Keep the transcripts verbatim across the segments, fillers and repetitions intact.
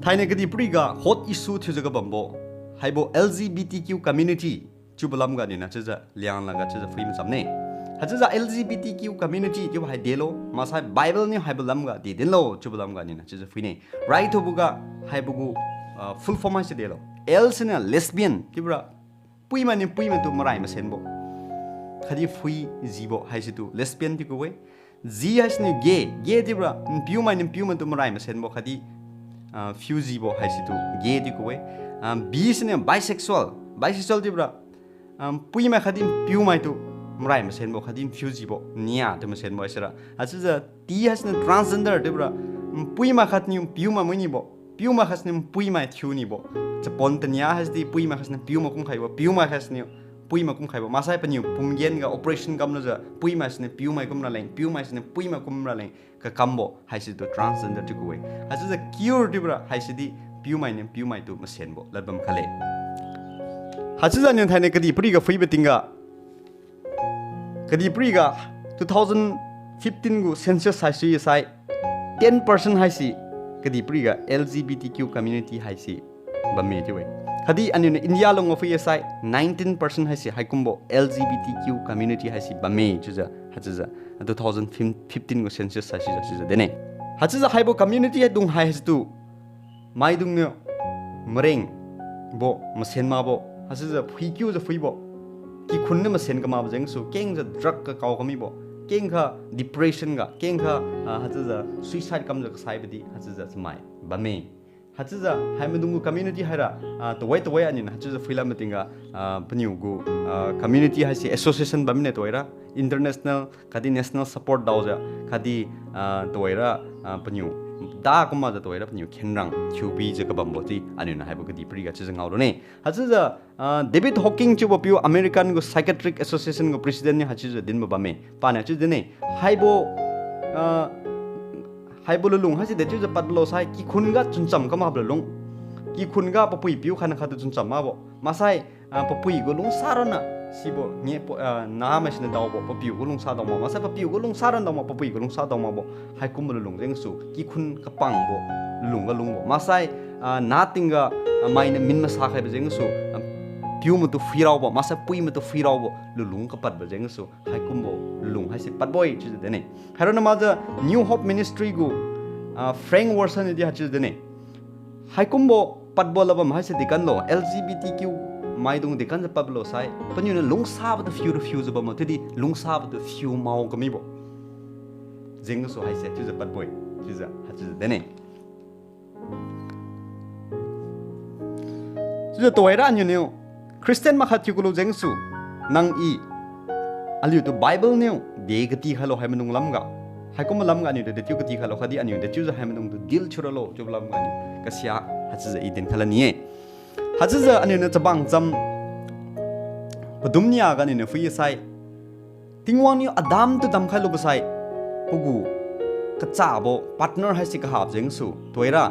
Thainai kadihpiriga hot issue thiujiu kabambo, haibo L G B T Q community chiubo lamga aniuniu chiujiu lianglaga chiujiu phui machamne. Haichiujiu L G B T Q community chiubo hai delo, maksai Bible niu haibo lamga di dinlo chiubo lamga aniuniu chiujiu phuine. Raithuboga haibo gu, ah, full form haise delo. L siniu lesbian chiubora puimai niu puimai tu marai masenbo khatdi phui jibo haisitu lesbian chiu ku-e. G haisiniu gay, gay chiubora npiumai niu npiumai tu marai masenbo khatdi, ah, phiujibo haisitu gay chiu ku-e. Ah, B siniu bisexual, bisexual chiubora, ah, puimai khatdi npiumai tu marai masenbo khatdi phiujibo, nia tu masenbo haisira. Haichiujiu T haisiniu transgender chiubora, npuimai khatniu npiumai mainibo, piumai khaisiniu npuimai thiunibo. Chapon tania haisidi puimai khaisiniu piumai kumkhaibo, piumai khaisiniu puimai kumkhaibo. Maksai paniu pumgen ga operation kamlujiu puimai siniu piumai kumraleng, piumai siniu puimai kumraleng kakambo haisitu transgender chiu ku-e. Haichiujiu queer chiubora haisidi piumai niu piumai tu masenbo ladbam khale. Haichiujiu aniu thainai kadihpiriga phuibo tingga, kadihpiriga two thousand fifteen gu census haisi sai, ten percent haise kadihpiriga L G B T Q community haise bamme chiu-e. Khatdi aniuniu India lungga phui sai nineteen percent haise haikumbo L G B T Q community haise bamme chiujiu haichiujiu two thousand fifteen gu census haisijiu chiujiu dinne. Haichiujiu haibo community haidung haisitu maidungniu marengbo, masen makbo, haichiujiu phuikiujiu phuibo, kikhun niu masen kamakbo jengsu, kengjiu drug ga kao kamibo, kengkha depression ga, kengkha, ah, haichiujiu suicide kamjiu kasaibodi haichiujiu chamai bamme. Haichiujiu haimaidung gu community haira, ah, tuwai tuwai aniuniu haichiujiu phuilam matingga, ah, paniu gu, ah, community haise association bammine tuwaira, international khatdi national support daojiu, khatdi, ah, tuwaira, ah, paniu da kummajiu tuwaira paniu khenrang thiubijiu kabambo di aniuniu haibo kadihpiriga chiujiu ngaolune. Haichiujiu, ah, David Hawkins chiubo piu American gu Psychiatric Association gu president niu haichiujiu dinbo bamme. Paniu haichiu dinne. Haibo, ah, haibo lulung haise dechiujiu padlo sai kikhun ga chuncham kamakbo lulung. Kikhun ga papui piu khatna khattu chuncham makbo. Maksai, ah, papui gu lungsa ronna sibo nge, ah, namai siniu daobo, papiu gu lungsa dao mak, maksai papiu gu lungsa ronna dao mak, papui gu lungsa dao makbo. Haikumbo lulung jengsu, kikhun kapangbo lulung ga lungbo. Maksai, ah, natingga, ah, mainiu min masa khaibo jengsu, ah, piu maitu phuiraobo, maksai pui maitu phuiraobo lulung kapadbo jengsu, haikumbo lulung haise padbo-e chiujiu dinne. Haironna makjiu New Hope Ministry gu, ah, Frank Wilson niudi haichiujiu dinne. Haikumbo padbo ladbam haise dekamlo, L G B T Q maidung dekamjiu padlo sai, paniuniu lungsabo tu phiu ra phiujiu bambo, chiudi lungsabo tu phiu mao kamibo jengsu haise chiujiu padbo-e, chiujiu haichiujiu dinne. Chiujiu tuhoira aniuniu Christian makhat thiu kalu jengsu, nang-i aliutu Bible niu de kati khailo haimaidung lamga, haikumbo lamga aniutu dechiu kati khailo khatdi aniu dechiujiu haimaidungtu deal thiuralo chiubo lamga aniu kasia haichiujiu i dinkhai lani-e. Haichiujiu aniuniu chabang cham padum niaga aniuniu phui sai, Tingwang niu Adam tu damkhai lubo sai, pagu kachabo partner haise kahabo jengsu tuhoira,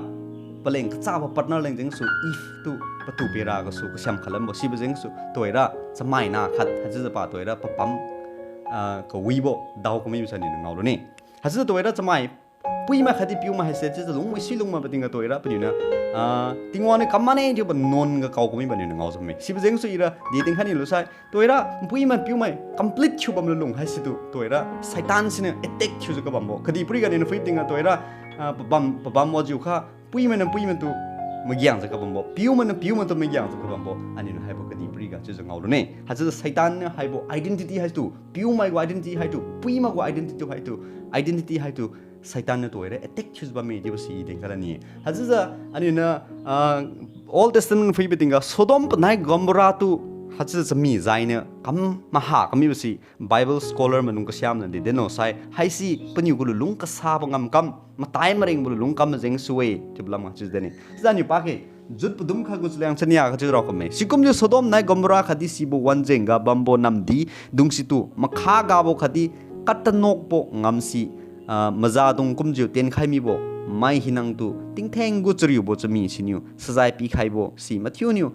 paleng kachabo partner leng jengsu Eve tu patu pira gasu kasiam khalambo sibo jengsu tuhoira chamaina khat haichiujiu pa tuhoira papam, ah, kawibo dao kamibo sai aniuniu ngaolune. Haichiujiu tuhoira chamai puimai khatdi piumai haise chiujiu lungmai si lungmaibo tingga tuhoira paniuniu, ah, Tingwang niu kam mane chiubo nuan ga kao kamibo aniuniu ngaojiu bamme. Sibo jengsu ira di dinkhai nilu sai, tuhoira puimai piumai complete thiubam lulung haisitu tuhoira Satan siniu attack thiujiu kabambo. Kadihpiriga aniuniu phui tingga tuhoira, ah, pabam, pabam wajiukha puimai niu puimai tu magiangjiu kabambo, piumai niu piumai tu magiangjiu kabambo, aniuniu haibo kadihpiriga chiujiu ngaolune. Haichiujiu Satan niu haibo identity haitu, piumai gu identity haitu, puimai gu identity haitu, identity haitu, Satan niu tuhoira attack thiujiu bamme chiubo si i dinkhai lani-e. Haichiujiu aniuniu, ah, Old Testament phuibo tingga Sodom panai Gomorrah tu haichiujiu chami jainiu kam maha kamibo si Bible scholar maidung kasiamniu di dinlo sai, haisi paniu gu lulung kasabo ngamkam, matai marengbo lulung kam majengsu-e chiubo lamga chiujiu dinne. Sijaniu pake Jude padum khat gu chaliang chania khatchiu raokamme. Sikumjiu Sodom nai Gomorrah khatdi sibo wanjeng ga bambo namdi dungsitu makha gabo khatdi katanokbo ngamsi, ah, mazadung kumjiu tenkhai mibo mai hinatu tingtheng gu chariubo chami siniu sajai pikhaibo si mathiuniu,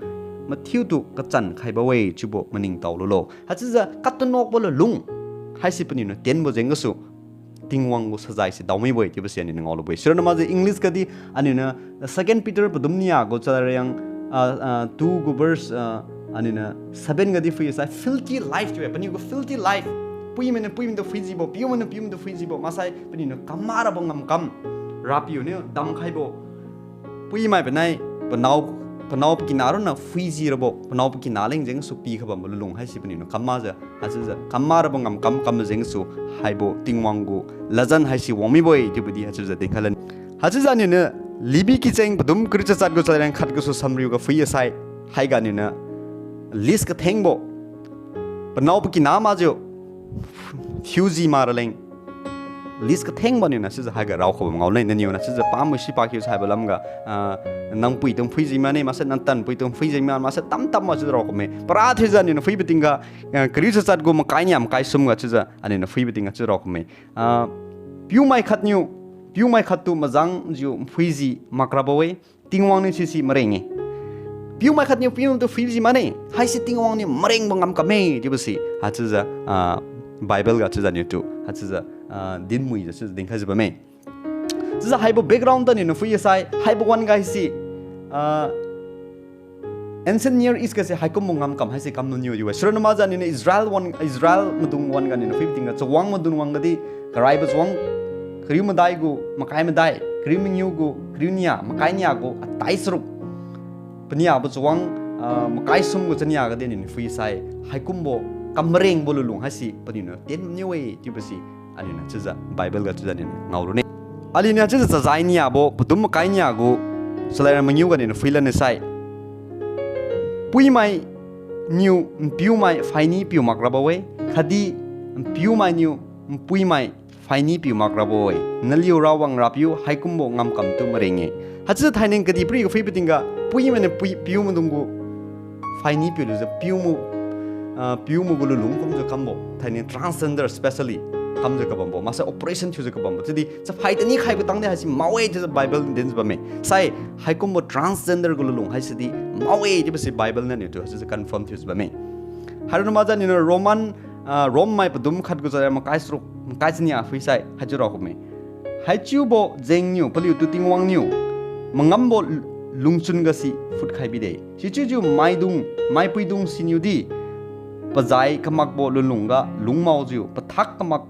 mathiutu kachan khaibo-e chiubo maningtao lulo. Haichiujiu katanokbo lulung haise paniuniu tenbo jeng gasu Tingwang gu sajai se daomibo-e chiubo se aniu niu ngaolubo-e. Sirana makjiu English gadi aniu niu Second Peter padum nia gu chariang, ah, ah, two gu verse, ah, aniu niu seven gadi phui sai filthy life chiu-e, paniu gu filthy life. Puimai niu puimai tu phuijibo, piumai niu piumai tu phuijibo, maksai paniu niu kam marabo ngamkam. Rapiu niu damkhaibo. Puimai panai, panao, panao pakina ronna phuiji rabo, panao pakina leng jengsu pikhai bambo lulung haise paniu niu kam majiu, haichiujiu kam marabo ngamkam kam jengsu haibo Tingwang gu ladjan haise wangmibo-e chiubo di haichiujiu dinkhai lan. Haichiujiu aniu niu Levi kicheng padum kariu chachat gu chariang khat gasu samriu ga phui sai, haiga aniu niu list kathengbo, panao pakina makjiu thiuji mak raleng. List kathengbo niu niu chiujiu haiga raokhai bam ngao leng, naniu niu chiujiu pamui si pakhiu sai haibo lamga, ah, nang pui tung phuiji mane, maksai nang tan pui tung phuiji ma, maksai tamtam ma chiujiu raokhai me. Para thiujiu aniu niu phuibo tingga, ah, kariu chachat gu makai nia makai sum ga chiujiu aniu niu phuibo tingga chiujiu raokhai me. Ah, piumai khat niu, piumai khat tu majangjiu phuiji makrabo-e, Tingwang niu sise mareng-e. Piumai khat niu piumai tu phuiji mane, haise Tingwang niu marengbo ngamkam-e chiubo se haichiujiu, ah, Bible ga chiujiu aniu tu haichiujiu, ah, dinmuijiu chiujiu dinkhaijiu bamme. Chiujiu haibo background ta niu niu phui sai, haibo wan-ga haise, ah, Ancient Near East gase haikumbo ngamkam haise kam nuniu jiu-e. Sirana makjiu aniu niu Israel wan, Israel maidung wan-ga aniu niu phuibo tingga chawang maidung wang gadi, karaibo chawang kariu madai gu makai madai, kariu mangiu gu kariu nia, makai nia gu atai charuk, paniabo chawang, ah, makai sum gu chania gadi aniu niu phui sai, haikumbo kam marengbo lulung haise paniu niu tien maniu-e chiubo se aniu niu chiujiu Bible ga chiujiu aniu niu ngao rune. Aliu niu chiujiu chajai niabo padum makai nia gu salai ra mangiu ga aniu niu phui lan-e sai, puimai niu npiumai phaini piu makrabo-e, khatdi npiumai niu npuimai phaini piu makrabo-e. Naliu Rawang Rapiu haikumbo ngamkam tu mareng-e. Haichiujiu thainai kadihpiri ga phuibo tingga puimai niu pui, piu maidung gu phaini piu lujiu piu mu, ah, piu mu gu lulung kumjiu kambo, thainai transgender specially kamjiu kabambo, maksai operation thiujiu kabambo chiudi chaphai tani khaibo tangdi haise mao-e chiujiu Bible dinjiu bamme. Sai haikumbo transgender gu lulung haise di mao-e chiubo se Bible niu niu tu haichiujiu confirm thiujiu bamme. Hairuna makjiu aniu niu Roman, ah, Rome mai padum khat gu chariu makai charuk, makai chania phui sai haichiu raokhai me. Haichiubo jengniu paliutu Tingwang niu mangambo lungchun gasi phutkhai bide. Sichiujiu maidung, maipuidung siniu di pajai kamakbo lunlung ga lungmaojiu pathak kamak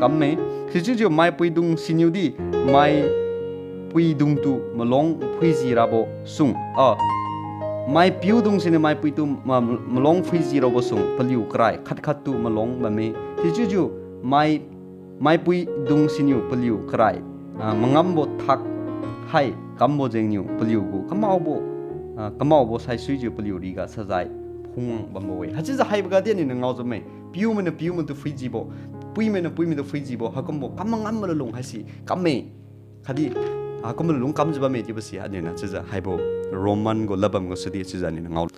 kamme. Sichiujiu maipuidung siniu di maipuidungtu malong phuiji rabo sung, ah, maipiudung siniu maipuitu ma-, malong phuiji rabo sung paliu karai khat khattu malong bamme. Sichiujiu mai maipuidung siniu paliu karai, ah, mangambo thak hai kambo jengniu paliu gu kamaobo, ah, kamaobo saisuijiu paliu riga sajai phungwang bambo-e. Haichiujiu haibo ga di aniu niu ngaojiu bamme. Piumai niu piumai tu phuijibo, puimai niu puimai tu phuijibo haikumbo kam mangambo lulung haise kamme. Khatdi, ah, kumbo lulung kamjiu bamme chiubo se aniu niu chiujiu haibo Roman gu ladbam gasu di chiujiu aniu niu ngao.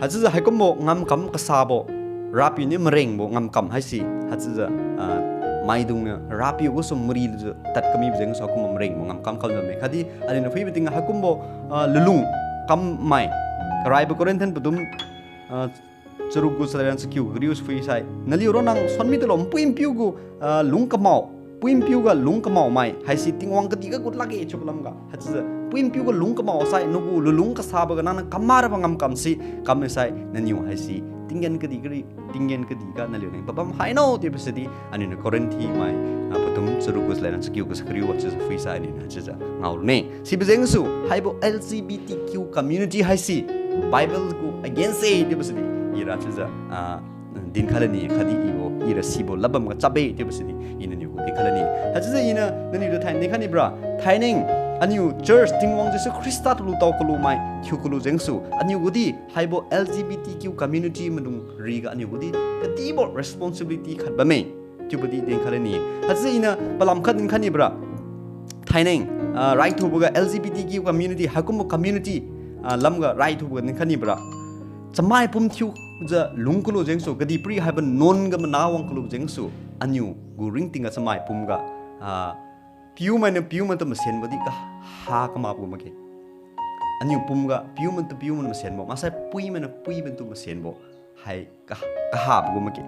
Haichiujiu haikumbo ngamkam kasabo, Rapiu niu marengbo ngamkam haise, haichiujiu, ah, maidung niu Rapiu gasu mari lujiu tad kamibo jengsu haikumbo marengbo ngamkam kamjiu bamme. Khatdi aniu niu phuibo tingga haikumbo, ah, lulung kammai, karaibo Corinthian padum, ah, charuk gu salai ra chakiu kariu phui sai, naliu ronna suan mitulo, npui npiu gu, ah, lung kamao, pui npiu ga lung kamao mai haise Tingwang kadihga gut lakge chiubo lamga. Haichiujiu pui npiu ga lung kamao sai, nagu lulung kasabo ga nangniu kam marabo ngamkam se kam misai, naniu haise tinggen kadih kari, tinggen kadihga naliu leng pabam haino chiubo se di aniu niu Corinthi mai, ah, padum charuk gu salai ra chakiu gu sakariu haichiujiu phui sai aniu niu haichiujiu ngao rune. Sibo jengsu haibo L G B T Q community haise Bible gu against-e chiubo se di ira chiujiu, ah, dinkhai lani khatdi ibo, ira sibo ladbam ga chap-e chiubo se di iniu naniu gu dinkhai lani. Haichiujiu iniu naniu tu thainai dinkhai ni bra. Thainai aniu church Tingwang Jesu Khrista tu lutao kalu mai thiu kalu jengsu aniu gu di haibo L G B T Q community maidung riga aniu gu di kadibo responsibility khat bamme chiubo di dinkhai lani. Haichiujiu iniu palam khat dinkhai ni bra. Thainai, ah, raithuboga L G B T Q community, haikumbo community, ah, lamga raithuboga dinkhai ni bra. Chamai pum thiujiu lung kalu jengsu, kadihpiri haibo nuan ga mana wang kalu jengsu, aniu gu ringtingga chamai pumga, ah, piumai niu piumai tu masenbo di kaha kamakbo makge. Aniu pumga piumai tu piumai masenbo, maksai puimai niu puimai tu masenbo hai ka, kahabo gu makge.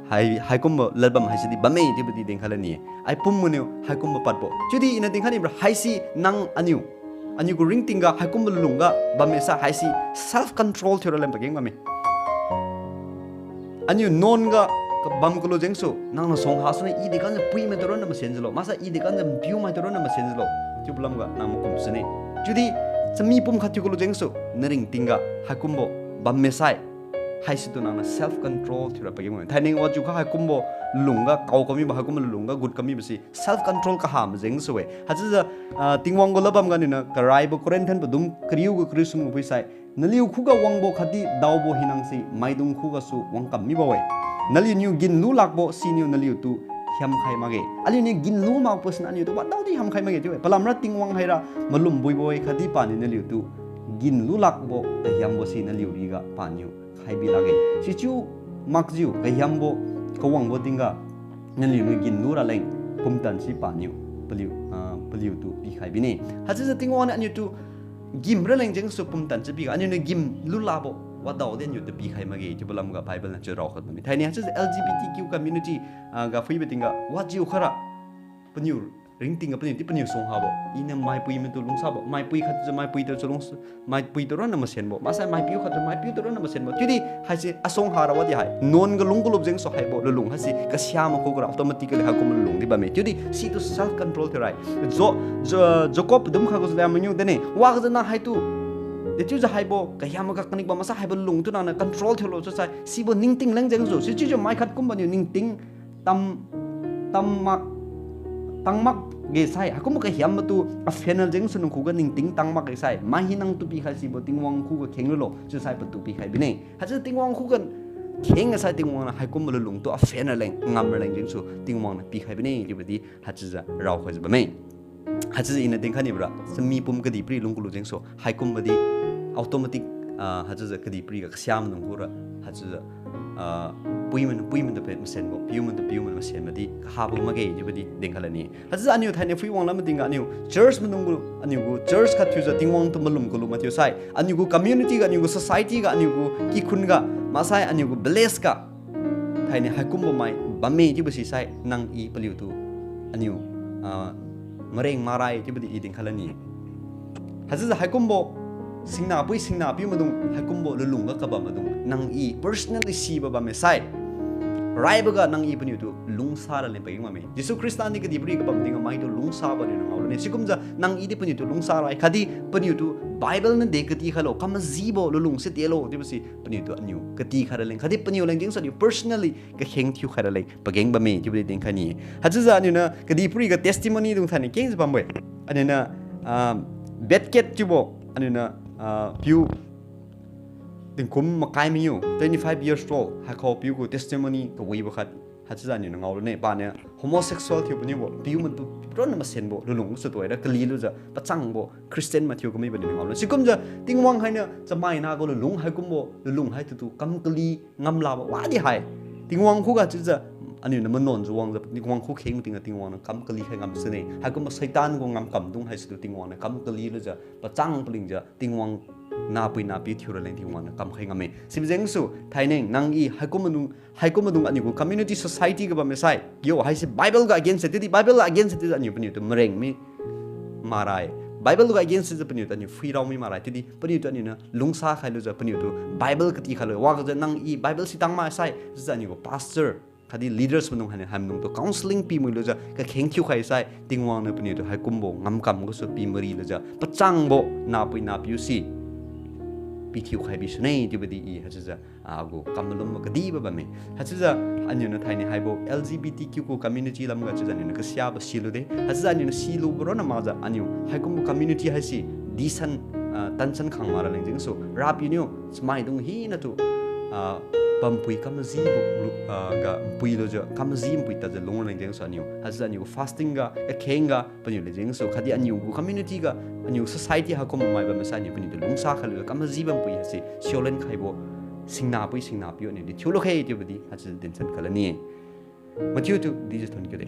Hai, haikumbo ladbam haisi di bamme chiubo di dinkhai lani. Ai pum maniu haikumbo padbo. Chiudi iniu dinkhai nibora haisi nang aniu, aniu gu ringting ga haikumbo lungga bamme sai haisi self control thiura leng pageng bamme. Aniu nuan ga kabam kalu jengsu, nangniu suang ha sune, i di kanjiu pui mai tu ronna masen jilo, maksai i di kanjiu piu mai tu ronna masen jilo, chiubo lamga nang makum sune. Chiudi chami pum khat thiu kalu jengsu, naringting ga haikumbo bamme sai, haisi tu nangniu self control thiura pageng bamme. Thainai wajiukha haikumbo lungga kao kamibo, haikumbo lungga gut kamibo si self control kaha majengsu-e. Haichiujiu, ah, Tingwang gu ladbam ga aniuniu karaibo Corinthian padum kariu gu kariu sum gu phuisai, naliu khuga wangbo khatdi daobo hinase maidung khugasu wangkam mibo-e. Naliuniu ginlu lakbo siniu naliutu hiamkhai makge. Aliuniu ginlu makbo siniu aliutu wadaodi hiamkhai makge chiu-e. Palamra Tingwang haira malum buibo-e khatdi paniu naliutu ginlu lakbo kahiambo si naliu riga paniu khaibi lakge. Sichiu makjiu kahiambo kawangbo tingga naliuniu ginlu raleng pumtan si paniu paliu, ah, paliutu pikhai bine. Haichiujiu Tingwang niu aniutu gimraleng jengsu pumtan si piga, aniuniu gimlu lakbo wadaodi aniutu pikhai makge chiubo lamga Bible niu chiu raokhai bamme. Thainai haichiujiu L G B T Q community, ah, ga phuibo tingga wajiukhaira paniu ringting ga paniu di paniu suang habo, iniu maipui maitu lungsabo, maipui khatjiu maipui tu su lung, maipui tu ronna masenbo, maksai maipiu khatjiu maipiu tu ronna masenbo. Chiudi haise asuang hara wadi hai nuan ga lung kalu jengsu haibo lulung haise kasia makhu gara automatically haikum lulung di bamme. Chiudi situ self control thiurai. Jo, Jo, Jacob padum kha gasu lam mangiu dene, wajiu nang haitu, dechiujiu haibo kahiam ga kanikbo maksai haibo lungtu nangniu control thiulo chiusai sibo ningting leng jengsu, sichiujiu mai khat kumbo niu ningting tam, tam mak, tang makge sai, haikumbo kahiam matu afanal jengsu nang khuga ningting tang makge sai, mai hi nangtu pikhai sibo Tingwang khuga kheng lulo chiusai patu pikhai bine. Haichiujiu Tingwang khuga kheng sai Tingwang niu haikumbo lulungtu afanraleng ngamraleng jengsu Tingwang niu pikhai bine chiubo di haichiujiu raokhaijiu bamme. Haichiujiu iniu dinkhai nibora chami pum kadihpiri lung kalu jengsu haikumbo di automatic, ah, haichiujiu kadihpiri ga kasia maidung khura haichiujiu, ah, pui mai, pui maitu masenbo, piu maitu piu mai masenbo di kahabo makge chiubo di dinkhai lani. Haichiujiu aniu thainai phui wanglam tingga aniu church maidung gu, aniu gu church khat thiujiu Tingwang tu malum kalu mathiu sai, aniu gu community ga, aniu gu society ga, aniu gu kikhun ga, maksai aniu gu village ga thainai haikumbo mai bamme chiubo si sai nang i paliutu aniu, ah, mareng marai chiubo di i dinkhai lani. Haichiujiu haikumbo singnapui singnapiu maidung, haikumbo lulungga kabam maidung nang i personally sibo bamme sai, raiboga nang i paniutu lungsa raleng pageng bamme. Jesu Khrista niu kadihpiri kabam tingga maitu lungsabo niu nang ngaolune. Sikumjiu nang i di paniutu lungsa rai khatdi paniutu Bible niu de katikhailo, kam majibo lulung si delo chiubo si paniutu aniu katikhai raleng khatdi paniu leng jengsu aniu personally kakheng thiukhai raleng pageng bamme chiubo di dinkhai ni. Haichiujiu aniuniu kadihpiri ga testimony dung thainai kengjiu bambo-e. Aniuniu, ah, Betket chiubo, aniuniu, ah, piu tingkum makai mangiu, twenty five years old, haikhao piu gu testimony kawibo khat haichiujiu aniuniu ngaolune. Paniu homosexual thiu paniubo, piu maitu ronna masenbo lulung su tuhoira kali lujiu pachangbo Christian mathiu kamibo niu ngaolune. Sikumjiu Tingwang hainiu chamaina gu lulung haikumbo lulung haitutu kam kali ngamlabo wadi hai Tingwang khuga chiujiu aniuniu manuanjiu wangjiu Tingwang khu kheng tingga Tingwang niu kam kali khai ngam sune. Haikumbo Satan gu ngamkamdung haisitu Tingwang niu kam kali lujiu pachang palingjiu Tingwang nahpui nahpiu thiu raleng Tingwang niu kam khai ngamme. Sibo jengsu thainai nang i haikum maidung, haikum maidung aniu gu community society ga bamme sai, yo, haise Bible ga against e, chiudi Bible ga against e chiujiu aniu paniutu mareng mi marai. Bible ga against e chiujiu paniutu aniu phuirao mi marai. Chiudi paniutu aniuniu lungsa khai lujiu paniutu Bible katikhailo. Wajiu nang i Bible si tang maksai chiujiu aniu gu pastor khatdi leaders maidung hainiu haimaidungtu counselling pi mui lujiu kakheng thiukhai sai Tingwang niu paniutu haikumbo ngamkam gasu pi mari lujiu pachangbo nahpui nahpiu si pithiukhai bisune chiubo di i haichiujiu, ah, agu kam malumbo kadibo bamme. Haichiujiu aniuniu thainai haibo L G B T Q gu community lamga chiujiu aniuniu kasiabo silude. Haichiujiu aniuniu silubo ronna makjiu aniu haikumbo community haise disan, ah, tansan khang mak raleng jengsu Rapiu niu chamaidung hinatu, ah, pampui kam majibo, ah, ga npui lujiu kam maji npui tadjiu lung raleng jengsu aniu haichiujiu aniu fasting ga, kakheng ga paniu leng jengsu khatdi aniu gu community ga, aniu society haikum mai bam maksai aniu paniutu lungsa khai lujiu kam maji pampui haise siulen khaibo singnapui singnapiu aniu di thiulu khe chiubo di haichiujiu dinsan khai lani. Mathiutu dijiu thon kade.